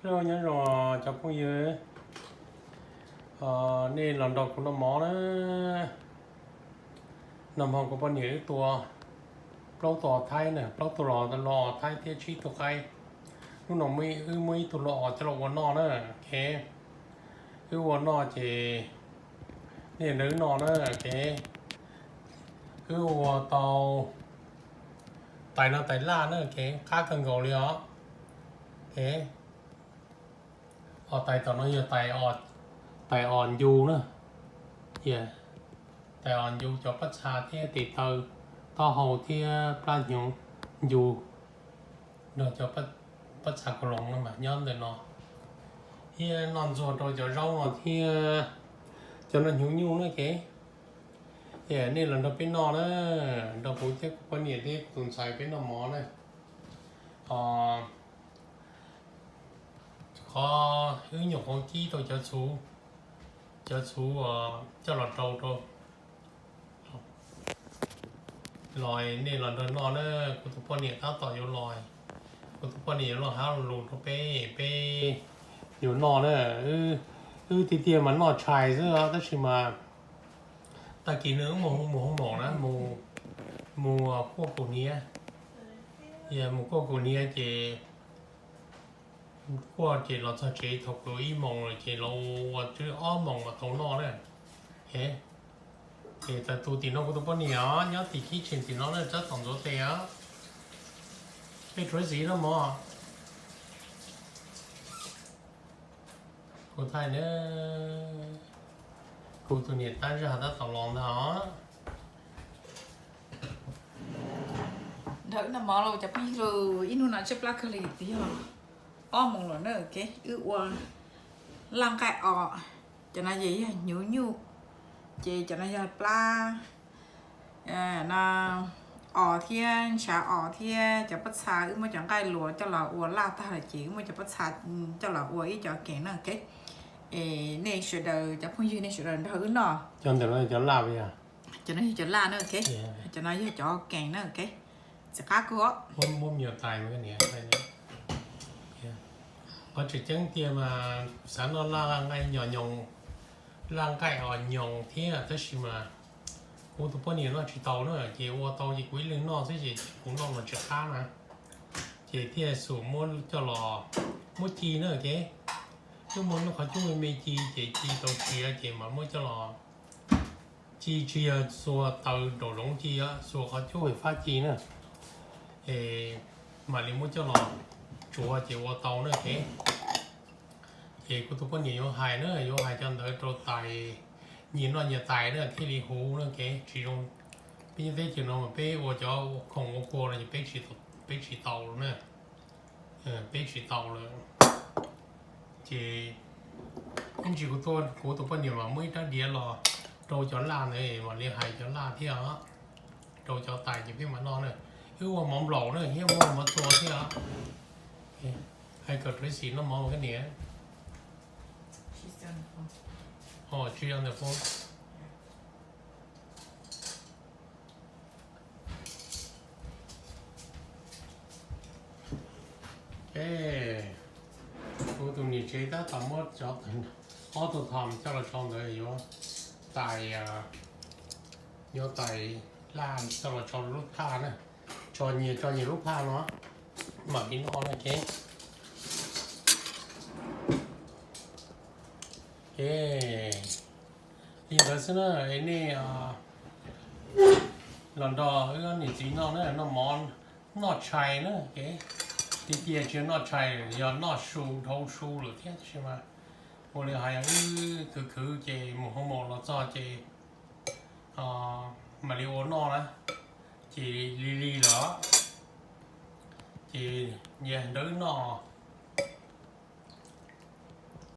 Hello, nyob zoo cov phooj ywg, nej los nrog kuv noj mov na. Nag hmo kuv poj niam wb tua plaub tug os thaib na, plaub tug los, los os thaib thiab tsib tug qaib. Hnub no wb muab ib tug los os coj los ua noj na, ok. Wb ua noj ces nej nrog wb noj na, ok. Wb ua tau tais no tais laj na, ok, qab kawg nkaus li os, ok. Os tais tom no yog tais os ncu na, tais os ncu cov pob txha thiab tes taw, taub hau thiab plab hnyuv ncu, nrog cov pob txha kaus loos no mas nyob ntawm no, thiab noj ntxuag rau cov zaub no thiab cov no hnyuv nyuj na, ok. Es nej los nrog peb noj na, nrog kuv thiab kuv poj niam thiab kuv tus ntxhais peb noj mov na. Qhov wb nyuam qhuav kib tau cov txhuv, cov txhuv coj los rau rau los nej los nrog noj na. Kuv tus poj niam tab tom yuav los, kuv tus poj niam yuav los hab lus rau peb, peb yuav noj na. Wb tiag tiag mas noj tshais xwb tab sis mas tag kis no wb mus hu moos na, mus kuaj kaus hniav, mus kuaj kaus hniav ces kuaj ces los txog tsev thaum kawg ib moos lawm ces los ua twb ob moos mas tau noj na. Ces tawm tus tim no kuv tus poj niam os, nyob tim kitchen tim no na, tab tom ntxuav tes os. Peb rhuav xiv noj mov. Kuv thaij na, kuv tus niam tab zaj tab tom los ntag os. Nrog wb noj mov lauj cov phooj ywg, ib hnub no tshaib plab kawg li tiag, ob moos lawm na, ok. Wb ua laj nqaij os, cov no ces yog hnyuv nyuj, ces cov no yog plab os thiab ntshav os thiab cov pob txha, wb muab cov nqaij luas coj los ua laj tag lawm ces wb muab cov pob txha coj los ua ib co kees na, ok. Es nej sawv daws cov phooj ywg nej sawv daws nrog wb noj. Cov ntawm no cov laj, cov no yog cov laj na, ok. Cov no yog cov kees na, ok. Txiv qab kawg os. Qhov tseem ceeb tiag mas xav noj laj nqaij os nyoos, laj nqaij os nyoos thiab tab sis mas kuv tus poj niam noj tsis tau na, ces ua tau ces kuv ib leeg noj xwb ces kuv noj los tsis qab na. Ces thiaj xum muab coj los, muab ci na, ok. Twb muaj lub qhov cub me ci ces ci tau siav ces mas muab coj los ci, tsis yog xuas taws nraum zoov ci, xuas qhov cub fab ci na, es mam li muab coj los tsuav ces ua tau na, ok. Ces kuv tus poj niam yuav hais na, yuav hais cov ntawd rau tais, nyias noj nyias tais na thiaj li huv na, ok. Tsis zoo, peb nyob teb chaws no mas peb ua cov khoom ua kua no ces peb tsis tau na, peb tsis tau lawm. Ces ib ntsis kuv tuaj, kuv tus poj niam mas muab ib rab diav los rau cov laj ntawd mam li hais cov laj thiab os, rau cov tais ces peb mam noj na. Wb ua mov nplaum na thiab muab mov txua thiab os. Hais kom rau xim noj mov mas koj niam. Tsis yog ntawm phob. Kuv tus niam tsev tab tom muab cov, ob tug thom coj los tso ntawd yuav tais, yuav tais laj coj los tso lub phaj na, tso nyias tso nyias lub phaj no mam li noj na, ok. Li ntawd xwb na, nej los nrog wb niam txiv noj na, noj mov noj tshais na, ok. Tiag tiag tsis yog noj tshais, yog noj su dhau su lawm thiab tab sis mas ua li hais wb khwv khwv ces mus hoo maum los txog ces mam li ua noj na, ces li li lawm. Ces nrog wb noj,